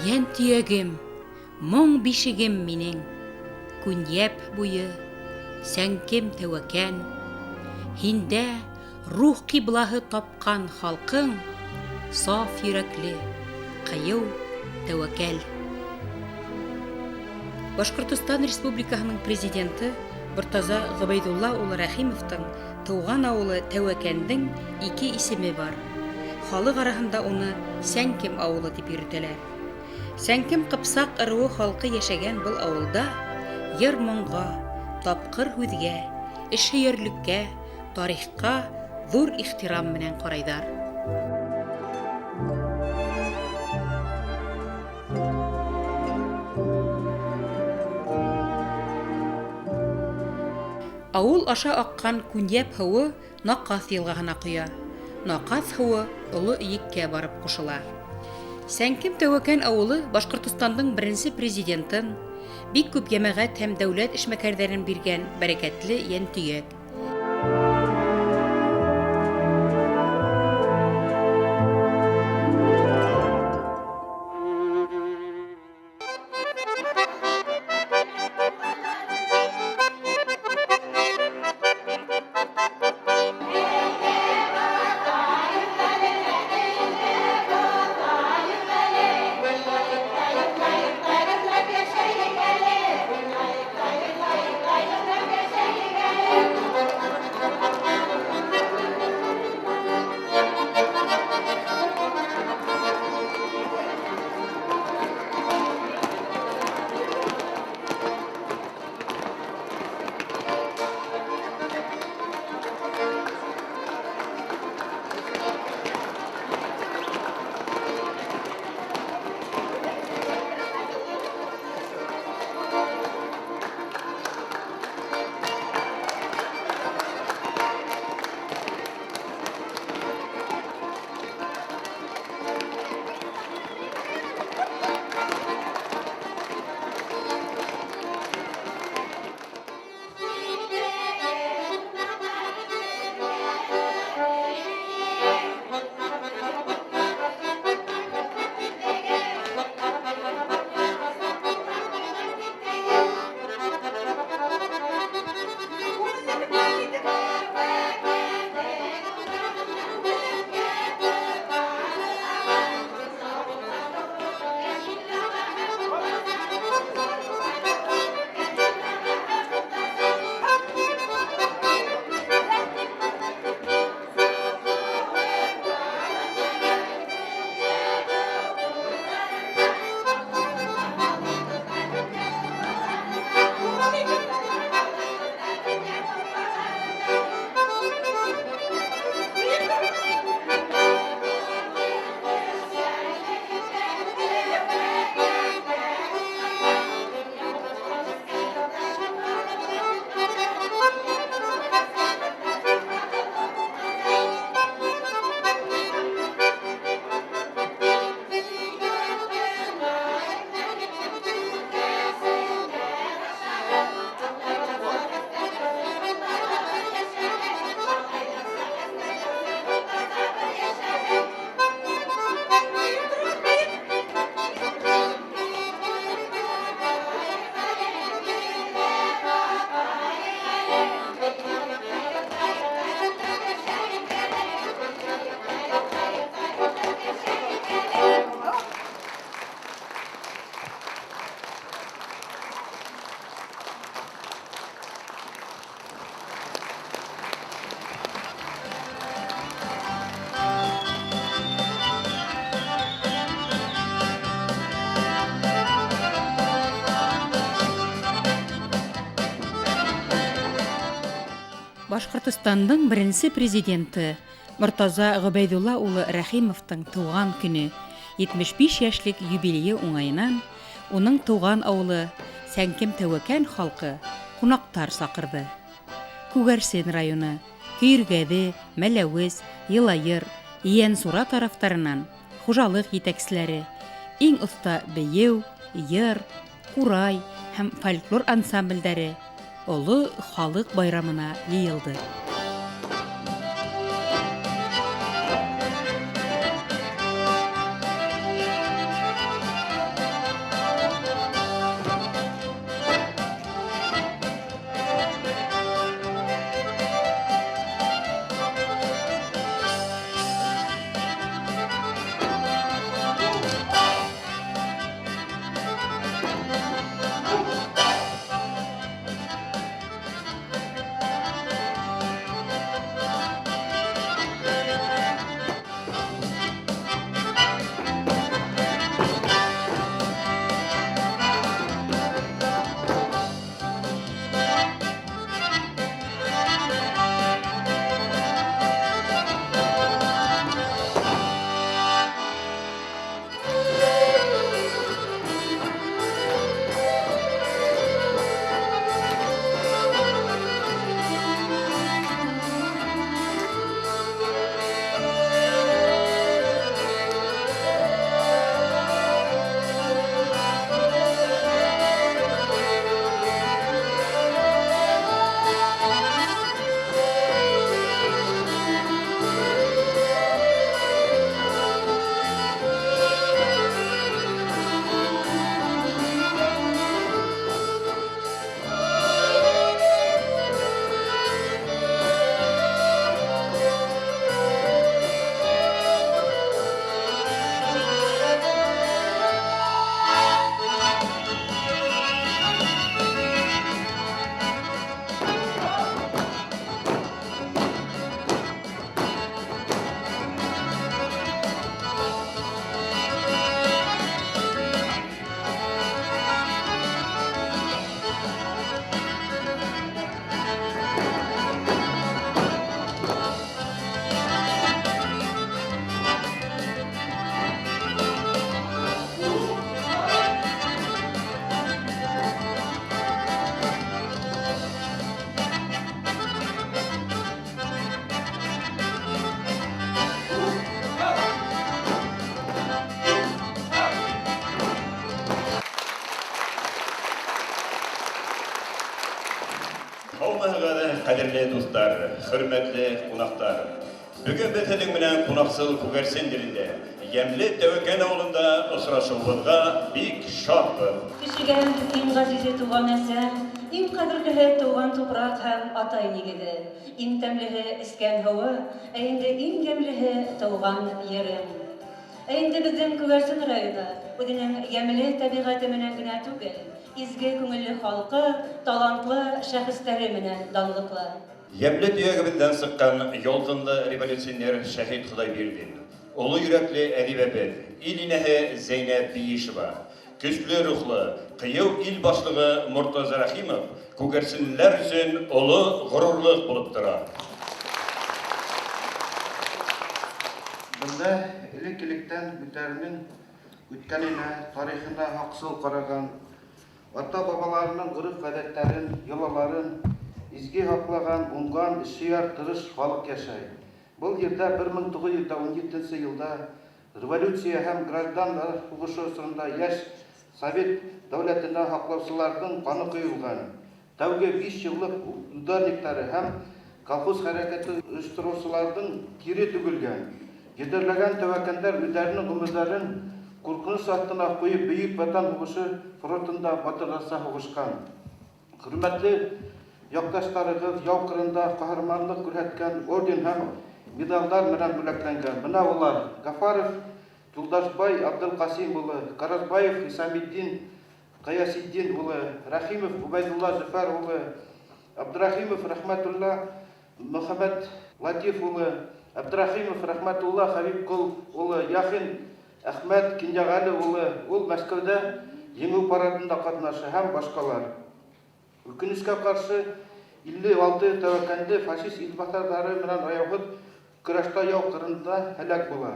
Йән төйәгем, моң бишегем минең, Күнйәп буйы, сәңкем тәүәкән. Һиндә рух ҡиблаһы тапҡан халҡың Саф йөрәкле, ҡыйыу, тәүәкәл. Башҡортостан Республикаһының Президенты Мортаза Ғөбәйҙулла улы Рәхимовтың тыуған ауылы Тәүәкәндең ике исеме бар. Халыҡ араһында уны Сәңкем ауылы тип йөрөтәләр. Сәңкем ҡыпсаҡ ырыуы халҡы йәшәгән был ауылда йыр-моңға, тапҡыр һүҙгә, эшһөйәрлеккә, тарихҡа ҙур ихтирам менән ҡарайҙар. Ауыл аша аҡҡан Күнйәп һыуы Наҡаҫ йылғаһына ҡоя. Наҡаҫ һыуы Оло Эйеккә барып ҡушыла. Сәңкем Тәүәкән ауылы Башҡортостандың беренсе президентын, бик күп йәмәғәт һәм дәүләт эшмәкәрҙәрен биргән бәрәкәтле йәнтөйәк. Башҡортостандың беренсе президенты Мортаза Ғөбәйҙулла улы Рәхимовтың тыуған көнө 75 йәшлек юбилейы уңайынан уның тыуған ауылы Сәңкем Тәүәкән халҡы ҡунаҡтар саҡырҙы. Күгәрсен районы, Көйөргәҙе, Мәләүез, Йылайыр, Ейәнсура тарафтарынан хужалыҡ етәкселәре, иң оҫта бейеү, йыр, ҡурай һәм фольклор ансамблдәре оло халыҡ байрамына йыйылды. Һаумыһығыҙ, ҡәҙерле дуҫтар, хөрмәтле ҡунаҡтар! Бөгөн беҙ һеҙҙең менән ҡунаҡсыл Күгәрсен ерендә, йәмле Тәүәкән ауылында осрашыуыбыҙға бик шатбыҙ. Кешегә иң ғәзизе туған әсә, иң ҡәҙерлеһе туған тупраҡ һәм атай нигеҙе, иң тәмлеһе эскән һыуы, ә инде иң йәмлеһе тыуған ерең. Ә инде беҙҙең Күгәрсен районы үҙенең йәмле тәбиғәте менән генә түгел, изге күңелле халҡы, талантлы шәхестәре менән данлыҡлы. Йәмле төйәгебеҙҙән сыҡҡан ялҡынлы революционер Шәһит Хоҙайбирҙин, оло йөрәкле әҙибәбеҙ, ил инәһе Зәйнәб Биишева, көслө рухлы, ҡыйыу ил башлығы Мортаза Рәхимов күгәрсенлеләр өсөн оло ғорурлыҡ булып тора. Бында элек-электән үҙҙәренең үткәненә, тарихына һаҡсыл ҡараған, ата-бабаларының ғөрөф-ғәҙәттәрен, йолаларын изге һаҡлаған уңған, эшсөйәр, тырыш халыҡ йәшәй. Был ерҙә 1917 нсе йылда революция һәм граждан һуғышы осоронда йәш совет дәүләтенә һаҡлаусыларҙың ҡаны ҡойолған, тәүге биш йыллыҡ ударниктары һәм колхоз хәрәкәте ойоштороусыларҙың тире түгелгән. Йөҙәрләгән тәүәкәндәр үҙҙәренең ғүмерҙәрен ҡурҡыныс аҫтына ҡуйып Бөйөк Ватан һуғышы фронтында батырларса һуғышҡан. Хөрмәтле яҡташтарығыҙ яу ҡырында ҡаһарманлыҡ күрһәткән, орден һәм миҙалдар менән бүләкләнгән. Бына улар, Гафаров Юлдашбай Абделҡасим улы, Ҡаразбаев Хисаметдин Ҡаясетдин улы, Рәхимов Ғөбәйҙулла Зөфәр улы, Абдрахимов Рәхмәтулла Мөхәммәт Латиф улы, Абдрахимов Рәхмәтулла Хәбибҡол улы, Яхин Әхмәт Кинйәғәле улы, ул Мәскәүҙә Еңеү парадында ҡатнаша һәм башҡалар. Үкенескә ҡаршы, 56 тәүәкәнле фашист илбаҫарҙары менән аяуһыҙ көрәштә яу ҡырында һәләк була.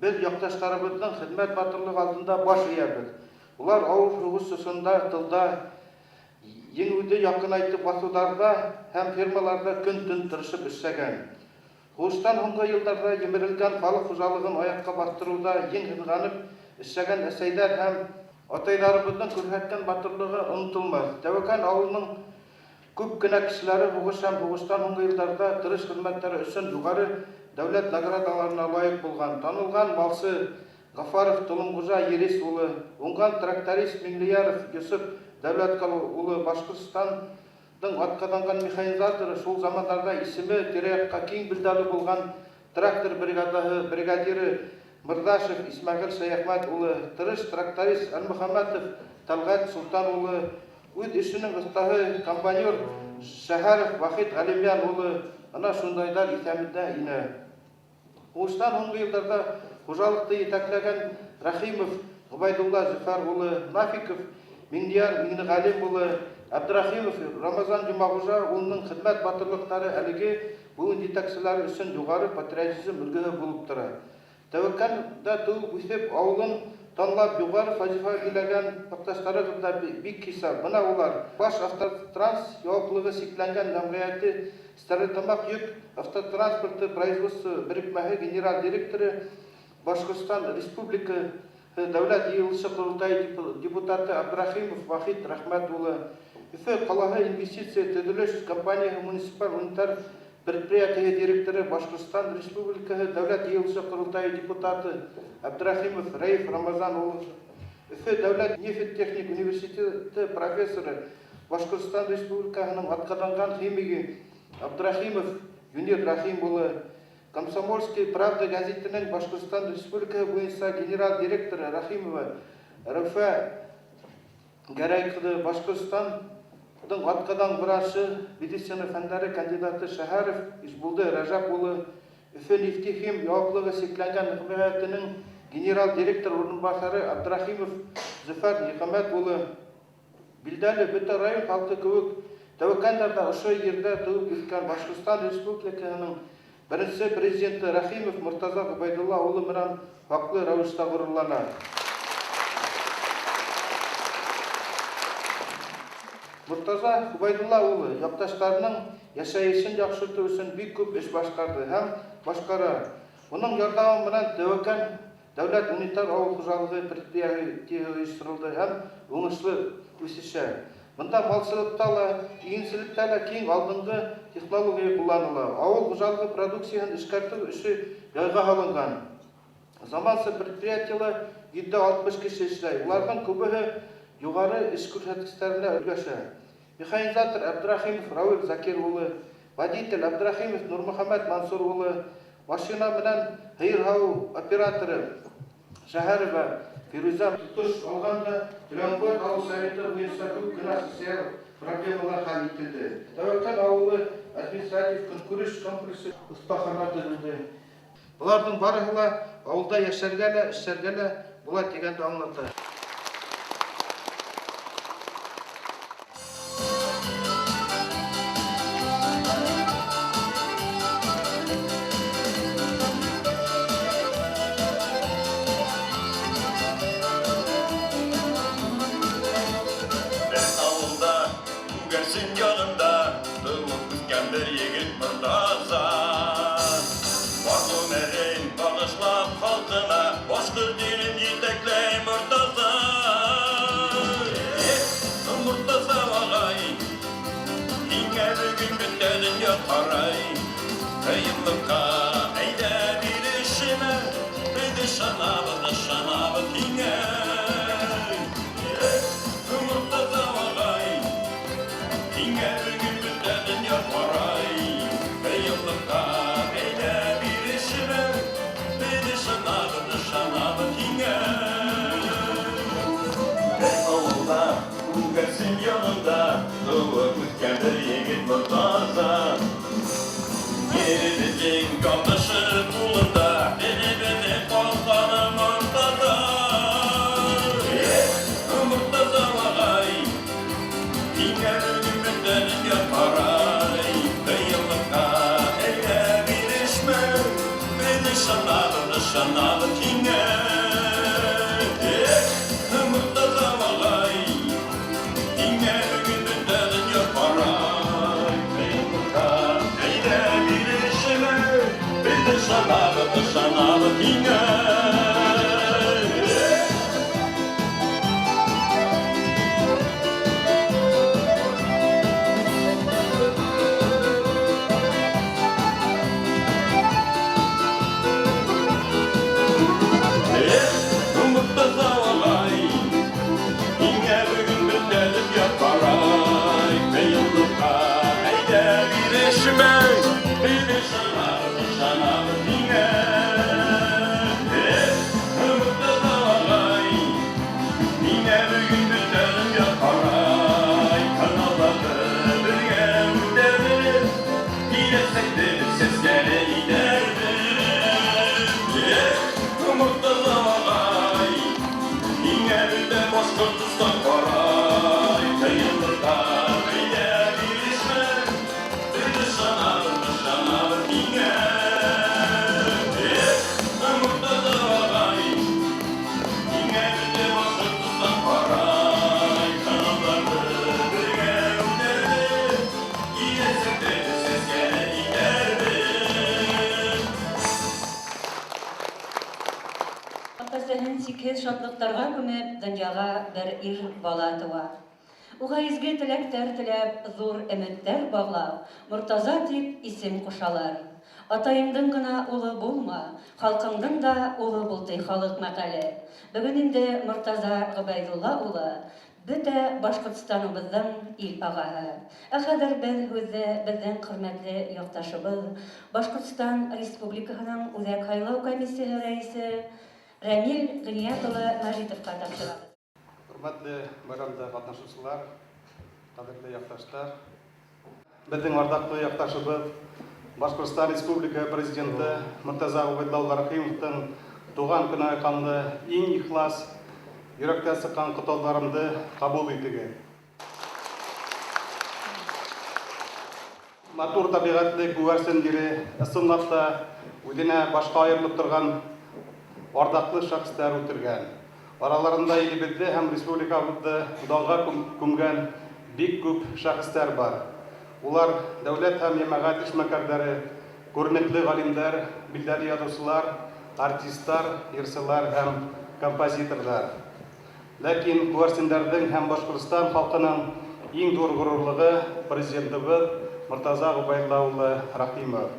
Беҙ яҡташтарыбыҙҙың хеҙмәт батырлығы алдында баш эйәбеҙ. Улар ауыр һуғыш осонда тылда, еңеүҙе яҡынайтып баҫыуҙарҙа һәм фермаларҙа көн-төн тырышып эшләгән. Һуғыштан һуңғы йылдарҙа емерелгән халыҡ хужалығын аяҡҡа баҫтырыуҙа ең һыҙғанып эшләгән әсәйҙәр һәм атайҙарыбыҙҙың күрһәткән батырлығы онотолмаҫ. Тәүәкән ауылының күп кенә кешеләре һуғыш һәм һуғыштан һуңғы йылдарҙа тырыш хеҙмәттәре өсөн юғары дәүләт наградаларына лайыҡ булған. Танылған малсы Гафаров Толомғужа Ерис улы, уңған тракторист Миңлеяров Йософ Дәүләткол улы, Башҡортостандың атҡаҙанған механизаторы, шул замандарҙа исеме тирә-яҡҡа киң билдәле булған трактор бригадаһы бригадиры Мырҙашев Исмәғил Шәйәхмәт улы, тырыш тракторист Әлмөхәмәтов Тәлғәт Солтан улы, үҙ эшенең оҫтаһы комбайнер Шәһәров Вахит Ғәлимйән улы ана шундайҙар иҫәбендә ине. Һуғыштан һуңғы йылдарҙа хужалыҡты етәкләгән Рәхимов Ғөбәйҙулла Зөфәр улы, Нафиков Миңдияр Миңнеғәлим улы, Әбдрәхимов Рамазан Йомағужа улының хеҙмәт батырлыҡтары әлеге быуын етәкселәре өсөн юғары патриотизм өлгөһө булып тора. Тәүәккәлдә тыуып үҫеп, ауылын танлап, юғары вазифа биләгән яҡташтарығыҙ ҙа бик хисап. Бына улар, Башавтотранс яуаплылығы сикләнгән җәмгыяте Стәрлетамаҡ йөк автотранспорты производство берекмәһе генераль директоры, Башкортстан Республикаһы Дәүләт Йыйылышы-Ҡоролтайы депутаты Абдрахимов Вахит Рәхмәт улы, Өфө ҡалаһы инвестиция төҙөлөш компанияһы муниципаль унитар предприятиеһы директоры, Башкортстан Республикаһы Дәүләт Йыйылышы-Ҡоролтайы депутаты Абдрахимов Рәиф Рамазан улы, Өфө дәүләт нефть-техник университеты профессоры, Башкортстан Республикаһының атҡаҙанған химигы Абдрахимов Юнир Рәхим улы, Комсомольская правда гәзитенең Башкортстан Республикаһы буйынса генераль директоры Рәхимова Рәүфә Гәрәй ҡыҙы, Башҡортостандың атҡаҙанған врачы, медицина фәндәре кандидаты Шәһәров Ишбулды Рәжәп улы, Өфө нефтехим яуаплылығы сикләнгән җәмгыятенең генераль директор урынбаҫары Абдрахимов Зөфәр Ниғәмәт улы. Билдәле, бөтә район халҡы кеүек, тәүәккәлдәр ҙә ошо ерҙә тыуып үҫкән Башҡортостан Республикаһының беренсе Президенты Рәхимов Мортаза Ғөбәйҙулла улы менән хаҡлы рәүештә ғорурлана. Мортаза Ғөбәйҙулла улы яҡташтарының йәшәйешен яҡшыртыу өсөн бик күп эш башҡарҙы һәм башҡара. Уның ярҙамы менән Тәүәккәл дәүләт унитар авыл хужалығы предприятиеһы ойошторолдо һәм уңышлы үҫешә. Бында малсылыҡта ла, игенселектә лә киң алдынғы технология ҡулланыла. Ауыл хужалығы продукцияһын эшкәртеү эше яйға һалынған. Заманса предприятиела 160 кеше эшләй. Уларҙың күбеһе юғары эш күрһәткестәренә өлгәшә. Механизатор Әбдрәхимов Рауил Закир улы, водитель Әбдрәхимов Нурмөхәмәт Мансур улы, машина менән һыйыр һауыу операторы Шәһәрова Фирүзә. Тотош алғанда, Төләнкүәт авыл советы буенча күп кенә социаль проблемалар хәл ителде. Тәвәккәл авылы административ-көнкүреш комплексы, остахана төзелде. Боларның барыһы ла авылда яшәргә лә, эшләргә лә була дигәнде аңлата. Бер авылда, Күгәрсен янында, туып үскән бер егет Мортаза. Бар гомерен багышлап халкына, башкорт илен җитәкләй Мортаза. Эх, Мортаза агай, һиңә бүген бөтә дөнья карай. Кыенлыкка әйдә бирешмә, без ышанабыз, ышанабыз һиңә. Эх, Мортаза агай, һиңә бүген бөтә дөнья карай. Кыенлыкка әйдә бирешмә, без ышанабыз, ышанабыз һиңә. Бер авылда, Күгәрсен янында, туып үскән бер егет Мортаза. Еребезнең язмышы кулында, Илебезнең калканы Мортаза. Эх, Мортаза агай, һиңә бүген бөтә дөнья карай. Кыенлыкка әйдә бирешмә, без ышанабыз, ышанабыз һиңә. Эх, Мортаза агай, һиңә бүген бөтә дөнья карай. Кыенлыкка әйдә бирешмә, без ышанабыз, ышанабыз һиңә. Эх! Эх, Мортаза агай, һиңә бүген бөтә дөнья карай. Кыенлыкка әйдә бирешмә, без ышанабыз, ышанабыз һиңә. Эх, Мортаза агай, һиңә бүген бөтә дөнья карай. Каналларны бергә үтәрбез, киләчәктә без сәскәне итәрбез. Эх, Мортаза агай, һиңә бөтә Башкортостан карай. Кыенлыкка әйдә бирешмә, без ышанабыз, ышанабыз һиңә. Эх, Мортаза агай, һиңә бөтә Башкортостан карай. Каналларны бергә үтәрбез, киләчәктә без сәскәне итәрбез. Ата-әсәһен сикһеҙ шатлыҡтарға күмеп, донъяға бер ир бала тыуа. Уға изге теләктәр теләп, ҙур өмөттәр бағлап, Мортаза тип исем ҡушалар. Атайыңдың ғына улы булма, халҡыңдың да улы бул ти халыҡ мәҡәле. Бөгөн инде Мортаза Ғөбәйҙулла улы бөтә Башҡортостаныбыҙҙың ил ағаһы. Ә хәҙер беҙ һүҙҙе беҙҙең хөрмәтле яҡташыбыҙ, Башҡортостан Республикаһының Үҙәк һайлау комиссияһы рәйесе Рәмил Ғиниәт улы Мәжитовҡа тапшырабыҙ. Хөрмәтле байрамда ҡатнашыусылар, ҡәҙерле яҡташтар, беҙҙең арҙаҡлы яҡташыбыҙ, Башҡортостан Республика Президенты Мортаза Ғөбәйҙулла улы Рәхимовтың тыуған көнө айҡанлы иң ихлас, йөрәктән сыҡҡан ҡотлауҙарымды ҡабул итегеҙ. Матур тәбиғәтле Күгәрсен ере ысынлап та үҙенә башҡа айырылып торған арҙаҡлы шәхестәр үтергән. Араларында илебеҙҙе һәм республикабыҙҙы данға күмгән бик күп шәхестәр бар. Улар дәүләт һәм йәмәғәт эшмәкәрҙәре, күренекле ғалимдар, билдәле яҙыусылар, артисттар, йырсылар һәм композиторҙар. Ләкин күгәрсендәрҙең һәм Башҡортостан халҡының Иң ҙур ғорурлығы Президентыбыҙ Мортаза Ғөбәйҙулла улы Рәхимов.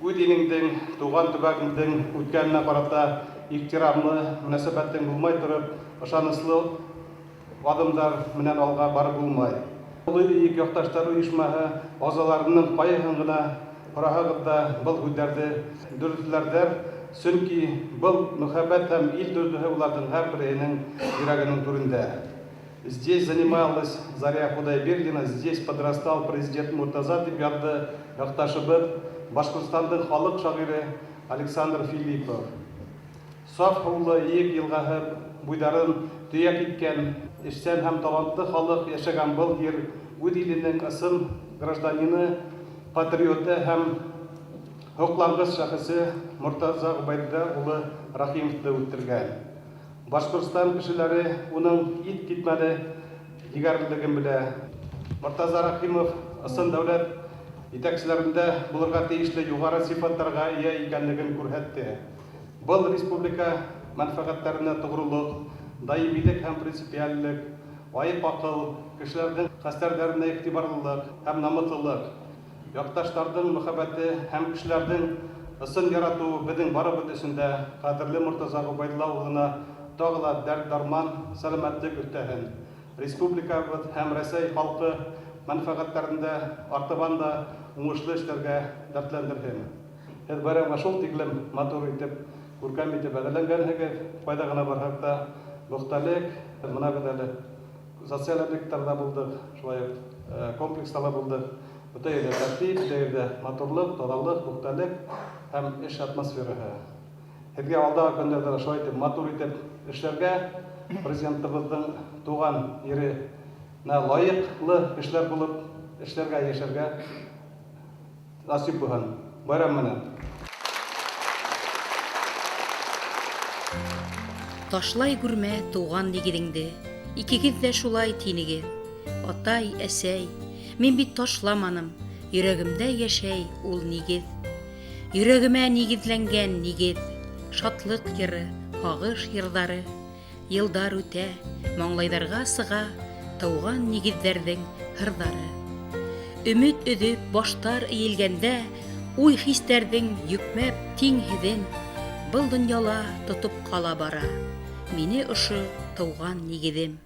Үҙ илеңдең, тыуған төбәгеңдең үткәненә ҡарата ихтирамлы мөнәсәбәтең булмай тороп, ышаныслы аҙымдар менән алға барып булмай. Оло Өйөк яҡташтар ойошмаһы ағзаларының ҡайһыһын ғына һораһағыҙ ҙа, был һүҙҙәрҙе дөрөҫләрҙәр, сөнки был мөхәббәт һәм ил тойғоһо уларҙың һәр береһенең йөрәгенең түрендә. Здесь занималась Заря Худайбердина, здесь подрастал президент Муртаза, тип яҙҙы яҡташыбыҙ, Башҡортостандың халыҡ шағиры Александр Филиппов. Саф һыулы Иек йылғаһы буйҙарын төйәк иткән эшсән һәм талантлы халыҡ йәшәгән был ер үҙ иленең ысын гражданины, патриоты һәм һоҡланғыс шәхесе Мортаза Ғөбәйҙулла улы Рәхимовты үҫтергән. Башҡортостан кешеләре уның ит китмәле егәрлелеген белә. Мортаза Рәхимов ысын дәүләт етәкселәрендә булырға тейешле юғары сифаттарға эйә икәнлеген күрһәтте. Был республика мәнфәғәттәренә тоғролоҡ, даимилек һәм принципиальлек, айыҡ аҡыл, кешеләрҙең хәстәрҙәренә иғтибарлылыҡ һәм намыҫлылыҡ, яҡташтарҙың мөхәббәте һәм кешеләрҙең ысын яратыуы беҙҙең барыбыҙ өсөн дә ҡәҙерле Мортаза Ғөбәйҙулла улына тағы ла дәрт-дарман, сәләмәтлек өҫтәһен. Республикабыҙ һәм Рәсәй халҡы мәнфәғәттәрендә артабан да уңышлы эшләргә дәртләндерһен. Һеҙ байрамға шул тиклем матур итеп, күркәм итеп әҙерләнгәнһегеҙ, ҡайҙа ғына барһаҡ та пөхтәлек. Бына беҙ әле социаль объекттарҙа булдыҡ, шулай уҡ комплекста ла булдыҡ. Бөтә ерҙә тәртип, бөтә ерҙә матурлыҡ, таҙалыҡ, пөхтәлек һәм эш атмосфераһы. Һеҙгә алдағы көндәрҙә лә шулай итеп матур итеп эшләргә, Президентыбыҙҙың тыуған еренә лайыҡлы кешеләр булып эшләргә, йәшәргә насип булһын. Байрам менән! Ташлай күрмә туған нигеҙеңде, Икегеҙ ҙә шулай тинегеҙ. Атай, әсәй, мин бит ташламаным, Йөрәгемдә йәшәй ул нигеҙ. Йөрәгемә нигеҙләнгән нигеҙ, Шатлыҡ йыры, һағыш йырҙары. Йылдар үтә, маңлайҙарға сыға Тыуған нигеҙҙәрҙең һырҙары. Өмөт өҙөп, баштар эйелгәндә, Уй-хистәрҙең йөкмәп тиңһеҙен, Был донъяла тотоп ҡала бара Мине ошо тыуған нигеҙем.